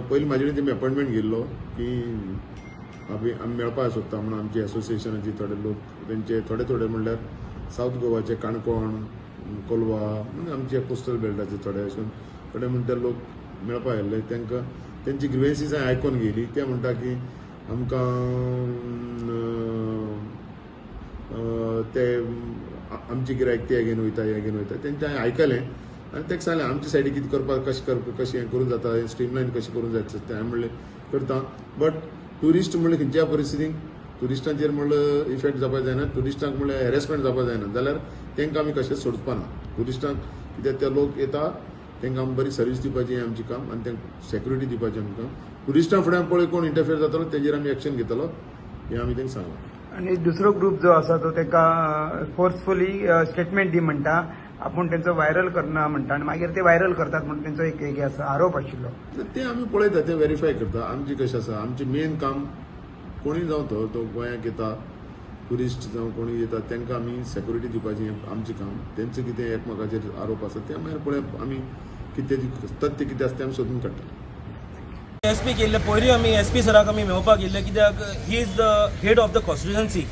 पयलीं म्हाजे कडेन तेमी अपॉयंटमेंट घेयल्लो की आमी मेळपाक सोदता म्हणून. आमची एसोसिएशनाची थोडे लोक, तेंचे थोडे थोडे म्हणल्यार सावथ गोवाचे, काणकोण, कोलवा, म्हणजे आमचे कोस्टल बेल्टाचे थोडे, अशें थोडे म्हणटा लोक मेळपाक आयिल्ले. तांकां तेंची ग्रिवेन्सीस हांवें आयकोन घेयली. ते म्हणटा की आमकां ते आमची गिरायक ते घेवन वयता, हें घेवन वयता. तेंचें हांवें आयकलें आनी ताका सांगलें, आमच्या सायडी कितें करपाक, कशें करप, कशें हें करूंक जाता, हें स्ट्रीमलायन कशें करूंक जाता तें हांवें म्हणलें करता. बट ट्युरिस्ट म्हणल्यार खंयच्या परिस्थितीक ट्युरिस्टांचेर म्हणल्यार इफेक्ट जावपाक जायना, ट्युरिस्टांक म्हणल्यार हॅरेसमेंट जावपाक जायना, जाल्यार तांकां आमी कशेंच सोडपा ना ट्युरिस्टांक. कित्याक ते लोक येता, तांकां आमी बरी सर्वीस दिवपाची हें आमचें काम आनी तांकां सेक्युरिटी दिवपाचें आमकां काम. ट्युरिस्टां फुड्यान पळय कोण इंटरफियर जातलो, तेजेर आमी एक्शन घेतलो, हें आमी तांकां सांगलां. आनी दुसरो ग्रुप जो आसा तो ताका फोर्सफुली स्टेटमेंट दी म्हणटा, आपूण तेंचो व्हायरल करना म्हणटा आनी मागीर ते व्हायरल करतात म्हणून तेंचो एक हे आसा, आरोप आशिल्लो. ते आमी पळयता, ते वेरीफाय करता. आमचें कशें आसा, आमचें मेन काम कोणूय जावं, तो तो गोंयांक येता ट्युरिस्ट जावं कोणूय येता, तांकां आमी सेक्युरिटी दिवपाचें हें आमचें काम. तेंचें कितें एकमेकाचेर आरोप आसा ते मागीर पळय आमी कितें तथ्य कितें आसा तें आमी सोदून काडटले. एस पी केल्ले पयरूय आमी एस पी सराक आमी मेळोवपाक गेल्ले, कित्याक he is the head of the constituency,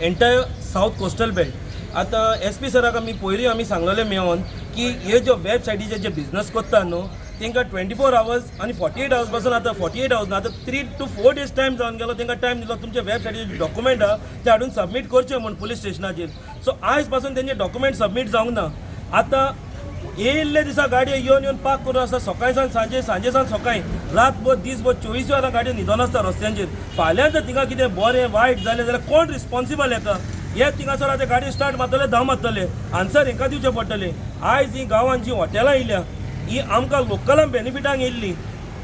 entire south coastal belt. आतां एस पी सराक आमी पयरूय आमी सांगलेले मेळोन की हे ज्यो वेबसायटीचे जे बिजनस करता न्हू, तांकां 24 आवर्स आनी 48 आवर्स पासून, आतां 48 आवर्स ना, आतां 3 टू 4 डेज टायम जावन गेलो. तांकां टायम दिलो, तुमचे वेबसायटीचे डॉक्युमेंट आहा ते हाडून सबमीट करचे म्हूण पुलीस स्टेशनाचेर. सो आयज पासून तेंचे डॉक्युमेंट सबमीट जावंक ना. आतां येयल्ले दिसा गाडयो येवन येवन पार्क करून आसता, सकाळी सावन सांजे, सांजे सावन सकाळी, रातभर दीसभर 24 वरां गाडयो न्हिदोन आसता रस्त्यांचेर. फाल्यां जर थिंगा कितें बरें वायट जालें जाल्यार कोण रिस्पॉन्सिबल येता? हे थिंगासर आतां गाडी स्टार्ट मारतले, धांव मारतले, आन्सर हेंकां दिवचें पडटलें. आयज ही गांवांत जी हॉटेलां येयल्या, ही आमकां लोकलांक बेनिफिटांक येयल्ली.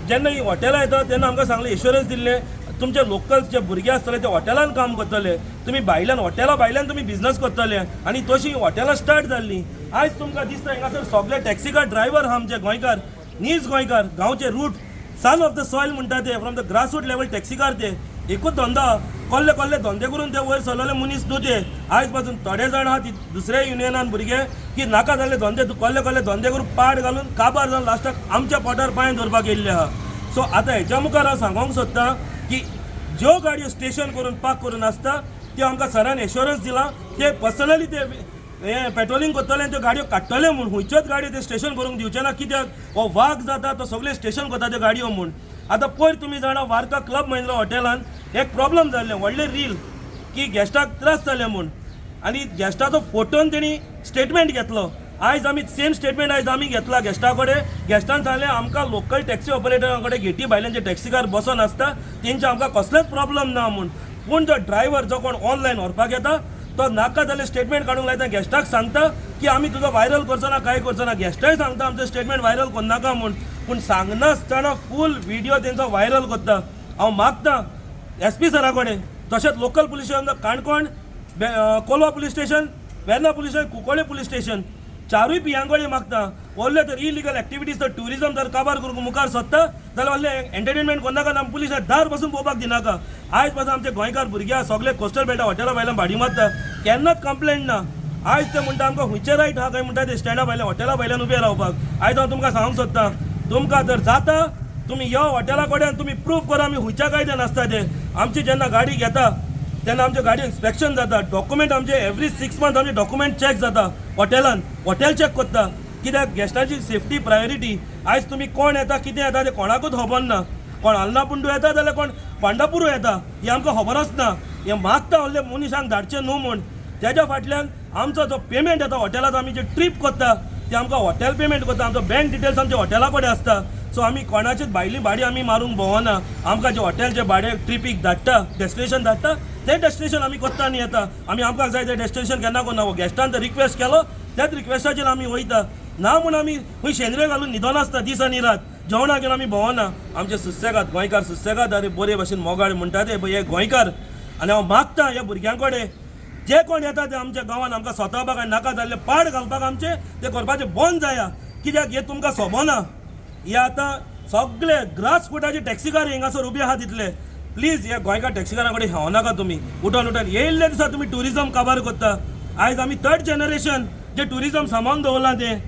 जेन्ना ही हॉटेलां येता तेन्ना आमकां सांगलें, एश्योरन्स दिल्लें, तुमचे लोकल्स जे भुरगे आसतले ते हॉटेलान काम करतले, तुमी भायल्यान हॉटेला भायल्यान तुमी बिझनस करतले. आनी तशी हॉटेलां स्टार्ट जाल्लीं. आयज तुमकां दिसता हांगासर सगळे टॅक्सीकार ड्रायव्हर आहा आमचे गोंयकार, नीज गोंयकार, गांवचे root, son of the soil म्हणटा ते, from the grassroot level taxi car. ते एकूच धंदो, कोल्ले कोल्ले धंदे करून ते वयर सरलेले मनीस न्हू ते. आयज पासून थोडे जाण आहा ती दुसऱ्या युनियनान भुरगे की नाका जाल्ले धंदे, कोल्ले कोल्ले धंदे करून पाड घालून काबार जावन लास्टाक आमच्या पोटार पांय दवरपाक येयल्ले आहा. सो आतां हेच्या मुखार हांव सांगोंक सोदतां की ज्यो गाडयो स्टेशन करून पार्क करून आसता, त्यो आमकां सरान एश्योरन्स दिला, ते पर्सनली ते हे पेट्रोलिंग करतले आनी त्यो गाडयो काडटले म्हूण. खंयच्योच गाडयो ते स्टेशन करूंक दिवचे ना, कित्याक हो वाग जाता तो सगळे स्टेशन करता त्यो गाडयो म्हूण. आतां पयर तुमी जाणा, वार्का क्लब महिंद्रा हॉटेलान एक प्रॉब्लम जाल्लें, व्हडलें रील की गेस्टाक त्रास जाले म्हूण आनी गेस्टाचो फोटोन तेणी स्टेटमेंट घेतलो. आयज आमी सेम स्टेटमेंट आयज आमी घेतला गेस्टा कडेन. गेस्टान सांगलें, आमकां लोकल टॅक्सी ऑपरेटरा कडेन गेटी भायल्यान जे टॅक्सीकार बसोन आसता तेंचे आमकां कसलेच प्रॉब्लम ना म्हूण. पूण जो ड्रायव्हर जो कोण ऑनलायन व्हरपाक येता तो नाका जाल्यार स्टेटमेंट काडूंक लायता, गेस्टाक सांगता की आमी तुजो व्हायरल करचो ना, कांय करचो ना. गेस्टाय सांगता आमचो स्टेटमेंट व्हायरल करनाका म्हूण, पूण सांगनासतना फूल व्हिडियो तेंचो व्हायरल करता. हांव मागता एस पी सरा कडेन, तशेंच local police station Canacona, Colva police station, Verna police station, Cuncolim police station, चारूय पियां कडेन मागता, व्हडले तर इलिगल एक्टिविटीज तर ट्युरिजम जर काबार करूंक मुखार सोदता जाल्यार व्हडलें एंटरटेनमेंट करनाका आनी पुलीस दार बसून पळोवपाक दिनाका. आयज पासून आमचे गोंयकार भुरगे सगळे कोस्टल बेल्टा हॉटेला भायल्यान भाडी मारता, केन्नाच कंप्लेंट ना. आयज ते म्हणटा आमकां खंयचे रायट आहा काय म्हणटा ते स्टँडा भायल्यान, हॉटेला भायल्यान उबे रावपाक. आयज हांव तुमकां सांगूंक सोदतां, तुमकां जर जाता तुमी यो हॉटेला कडेन, तुमी प्रूफ करा आमी खंयच्या कायद्यान आसता ते. आमची जेन्ना गाडी घेता तेन्ना आमच्या गाडी इन्स्पेक्शन जाता, डॉक्युमेंट आमचे एवरी 6 मंथ आमचे डॉक्युमेंट चॅक जाता हॉटेलान, हॉटेल चॅक करता, कित्याक गेस्टाची सेफ्टी प्रायोरिटी. आयज तुमी कोण येता, कितें येता तें कोणाकूच खबर ना. कोण आलनापुंडू येता जाल्यार कोण पंढरपूर येता हें आमकां खबरच ना. हें मागता व्हडले मनशांक धाडचें न्हू म्हूण. तेज्या फाटल्यान आमचो जो पेमेंट येता हॉटेलाचो, आमी जे ट्रीप करता ते आमकां हॉटेल पेमेंट करता, आमचो बँक डिटेल्स आमच्या हॉटेला कडेन आसता. सो आमी कोणाचेच भायली भाडी आमी मारूंक भोंवना. आमकां जे हॉटेल जे भाडें ट्रिपीक धाडटा, डेस्टिनेशन धाडटा, तें डेस्टिनेशन आमी करता आनी येता. आमी आमकां जाय तें डेस्टिनेशन केन्ना करना. गेस्टान जर रिक्वेस्ट केलो, त्याच रिक्वेस्टाचेर आमी वयता ना म्हूण आमी खंय शेंद्रे घालून न्हिदोन आसता. दीस आनी रात जेवणाक घेवन आमी भोंवना. आमचे सुसेगाद गोंयकार, सुसेगाद आनी बरे भशेन मोगाळ म्हणटा ते हे गोंयकार. आनी हांव मागता ह्या भुरग्यां कडेन, जे कोण येता ते आमच्या गांवांत आमकां स्वतापाक आनी नाका जाल्ले पाड घालपाक आमचे ते करपाचें बंद जाया, कित्याक हें तुमकां सोबना. हे आतां सगळे ग्रास फुटाचे टॅक्सीकार हिंगासर उबे आहा तितले. प्लीज ह्या गोंयकार टॅक्सीकारां कडेन हेवो नाका तुमी. उठोन उठोन येयल्ले दिसा तुमी ट्युरिजम काबार करता. आयज आमी थर्ड जनरेशन जे ट्युरिजम सांबाळून दवरलां, तें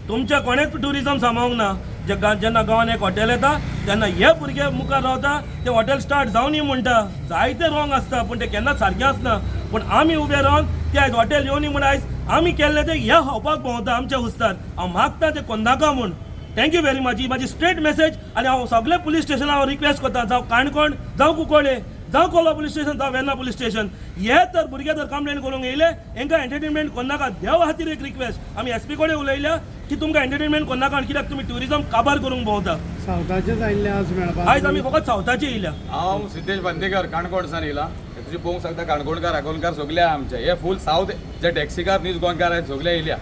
तुमच्या कोणेच ट्युरिजम सांबाळूंक ना. जे जेन्ना गांवान एक हॉटेल येता तेन्ना हे भुरगे मुखार रावता, ते हॉटेल स्टार्ट जावनी म्हणटा. जायते रॉंग आसता, पूण ते केन्नाच सारकें आसना. पूण आमी उबे रावन ते आयज हॉटेल येवनी म्हूण आयज आमी केल्लें ते हे खावपाक भोंवता आमच्या हुस्तार. हांव मागता ते कोन्नाका म्हूण. Thank you very much. ही म्हाजी स्ट्रेट मेसेज. आनी हांव सगळे पुलीस स्टेशनार हांव रिक्वेस्ट करता, जावं काणकोण, जावं कुंकळ्ळे, जावं कोलवा पुलीस स्टेशन, जावं वेर्ना पुलीस स्टेशन, हे तर भुरगे जर कंप्लेन करूंक येयले, हेंकां एंटरटेनमेंट कोन्नाका. देवा खातीर एक रिक्वेस्ट. आमी एसपी कडेन उलयल्या की तुमकां एंटरटेनमेंट कोन्नाका, कित्याक तुमी ट्युरिजम काबार करूंक भोंवता. सावथाचेच आयिल्ले आज मेळपाक? आयज आमी फकत सावथाचे येयल्या. हांव सिद्धेश बांदेकर, काणकोणसान येयला. हे तुजे पळोवंक शकता, काणकोणकार, आगोलकार सगळे आहा आमचे. हे फूल सावथ जे टॅक्सीकार नीज गोंयकार आहेत, सगळे येयल्या.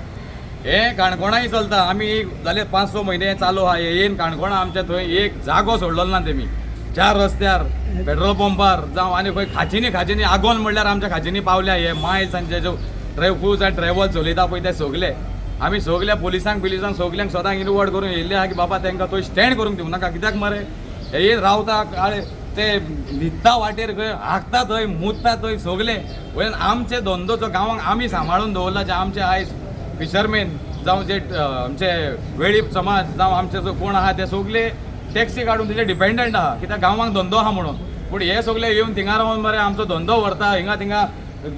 हे काणकोणाय चलता. आमी जाले 5-6 म्हयने चालू आहा. हे येन काणकोणा आमच्या थंय एक जागो सोडलो ना तेमी. चार रस्त्यार, पेट्रोल पंपार जावं आनी खंय खाचीनी खाचीनी, आगोन म्हणल्यार आमच्या खाचीनी पावल्या. हे मायल्स आनी जे ड्रायव्ह क्रूज आनी ट्रॅव्हल चलयता पळय, ते सगळे आमी सगल्या पुलिसांक बिलिसांक सगल्यांक सदांक इनवॉर्ड करून येयल्ले आहा की बाबा तांकां थंय स्टँड करूंक दिवं नाका. कित्याक मरे, हे येन रावता काळे, ते न्हिदता वाटेर, खंय हागता थंय, मुतता थंय सगले. वयल्यान आमचे धंदो जो गांवांक आमी सांबाळून दवरला, जे आमचे आयज फिशरमेन जावं जे आमचे वेळीप समाज जावं आमचे जो कोण आहा, ते सगले टॅक्सी काडून तेजे डिपेंडंट आहा, कित्याक गांवांक धंदो आहा म्हणून. पूण हे सगले येवन थिंगा रावन मरे आमचो धंदो व्हरता. हिंगा थिंगा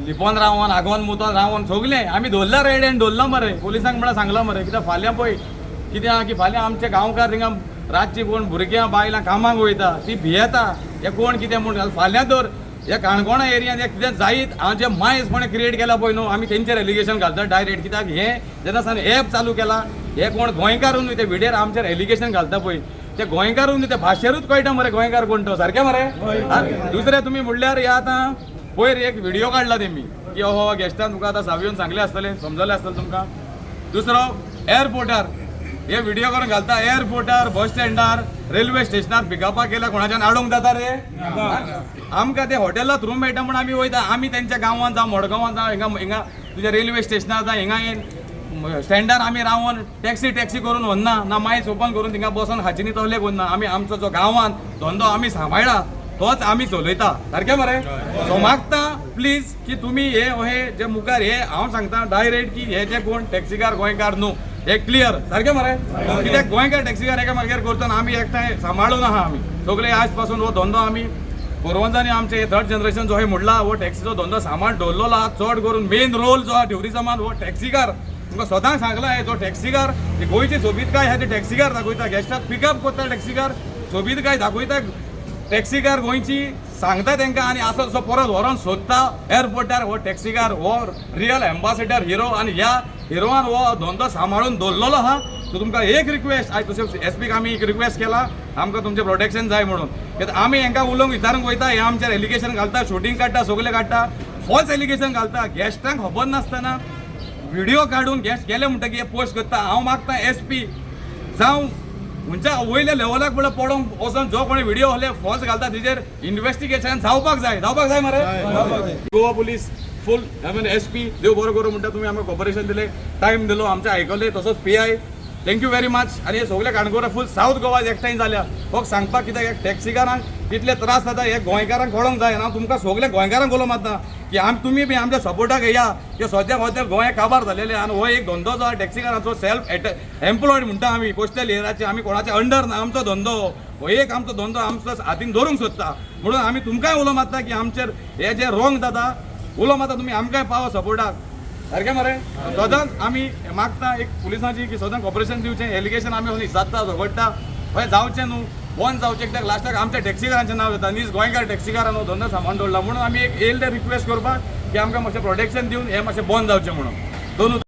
लिपोन रावन, आगोन मुतोन रावन सगले आमी धरला, रेड हँड धरला मरे. पुलिसांक म्हळ्यार सांगलां मरे, कित्याक फाल्यां पळय कितें आहा की फाल्यां आमचे गांवकार थिंगा रातची कोण भुरग्यां बायलां कामाक वयता, ती भियेता हे कोण कितें म्हूण. फाल्यां तर ह्या काणकोणा एरियान हे कितें जायत, हांव जे मायज कोणें क्रिएट केला पळय न्हू, आमी तेंचेर एलिगेशन घालता डायरेक्ट. कित्याक हे जेन्ना सान एप चालू केला, हे कोण गोंयकारून न्हय, ते विडियर आमचेर एलिगेशन घालता पळय, ते गोंयकारून न्हय, ते भाशेरूच कळटा मरे गोंयकार कोण तो सारकें मरे. दुसरें तुमी म्हणल्यार हे आतां पयर एक व्हिडिओ काडला तेमी की हो गेस्टान तुका आतां सावयन सांगलें आसतलें, समजलें आसतलें तुमकां. दुसरो एअरपोर्टार हे व्हिडिओ करून घालता. एअरपोर्टार, बस स्टँडार, रेल्वे स्टेशनार पिकअपाक गेल्यार कोणाच्यान आडोवंक जाता रे? आमकां ते हॉटेलात रूम मेळटा म्हूण आमी वयता. आमी तेंच्या गांवांत जावं मडगांवां जावं, हिंगा हिंगा तुज्या रेल्वे स्टेशनार जावं, हिंगा येन स्टँडार आमी रावन टॅक्सी टॅक्सी करून व्हरना ना, मायज ओपन करून थिंगा बसोन हाचीनी तसले करना. आमी आमचो जो गांवांत धंदो आमी सांबाळ्ळा, तोच आमी चलयता सारकें मरे. सो मागता प्लीज की तुमी हे हे जे मुखार हे हांव सांगता डायरेक्ट की हे जे कोण टॅक्सीकार गोंयकार न्हू, हे क्लियर सारकें मरे. कित्याक गोंयकार टॅक्सीकार एकामेकार करता आनी आमी एकठांय सांबाळून आहा. आमी सगळे आयज पासून हो धंदो आमी पुर्वजांनी आमचे थर्ड जनरेशन जो हे म्हणला, हो टॅक्सीचो धंदो सांबाळ दवरलेलो आहा. चड करून मेन रोल जो आहा ट्युरिजमान, हो टॅक्सीकार. तुमकां सदांच सांगलां, हे जो टॅक्सीकार ही गोंयची सोबीतकाय आहा ती टॅक्सीकार दाखयता. गेस्टाक पिकअप करता टॅक्सीकार, सोबीतकाय दाखयता टॅक्सीकार गोंयची, सांगता तांकां आनी आसा तसो परत व्हरोन सोदता एअरपोर्टार. हो टॅक्सीकार हो रियल एम्बासिडर हिरो आनी ह्या हिरोआन हो धंदो सांबाळून दवरलेलो आहा. सो तुमकां एक रिक्वेस्ट, आयज तशें एस पीक आमी एक रिक्वेस्ट केला, आमकां तुमचें प्रोटेक्शन जाय म्हणून. कित्याक आमी हांकां उलोवंक विचारूंक वयता, हे आमचेर एलिगेशन घालता, शुटींग काडटा, सगलें काडटा, फॉल्स एलिगेशन घालता. गेस्टांक खबर नासतना व्हिडिओ काडून गेस्ट गेले म्हणटकीर हे पोस्ट करता. हांव मागता एस पी जावं खंयच्या वयल्या लेवलाक म्हळ्यार पडोंक वचोन जो कोणी व्हिडिओ आहले फॉल्स घालता, तेजेर इन्वेस्टिगेशन जावपाक जाय, जावपाक जाय मरे. Goa police full, I mean SP, देव बरो करूं म्हणटा. तुमी आमकां कॉपरेशन दिलें, टायम दिलो, आमचें आयकलें. तसोच PI, thank you very much. आनी हे सगळे काणकोण, फूल सावथ गोवा एकठांय जाल्या फक्त सांगपाक, कित्याक टॅक्सीकारांक कितले त्रास जाता हे गोंयकारांक कळोंक जाय. हांव तुमकां सगळे गोंयकारांक उलो मारता की आम तुमी बी आमच्या सपोर्टाक येया की सद्या हॉटेल गोंय काबार जालेले आनी हो एक धंदो जो आहा टॅक्सीकारांचो, सेल्फ एम्प्लॉयड म्हणटा आमी कोस्टल एरियाचे, आमी कोणाच्या अंडर ना. आमचो धंदो हो एक आमचो धंदो आमचो हातीन धरूंक सोदता म्हणून आमी तुमकांय उलो मारता की आमचेर हे जे रोंग जाता, उलो मारता, तुमी आमकांय पावा सपोर्टाक सारकें मरे. सदांच आमी मागता एक पुलिसांची की सदांच कॉपरेशन दिवचें. एलिगेशन आमी वचून विचारता, झगडटा, हय जावचें न्हू, बंद जावचें. कित्याक लास्टाक आमच्या टॅक्सीकारांचें नांव येता. नीज गोंयकार टॅक्सीकारान हो धंदो सांबाळून दवरला म्हणून आमी एक येयल्ले रिक्वेस्ट करपाक की आमकां मातशें प्रोटेक्शन दिवन हें मातशें बंद जावचें म्हणून दोनूच.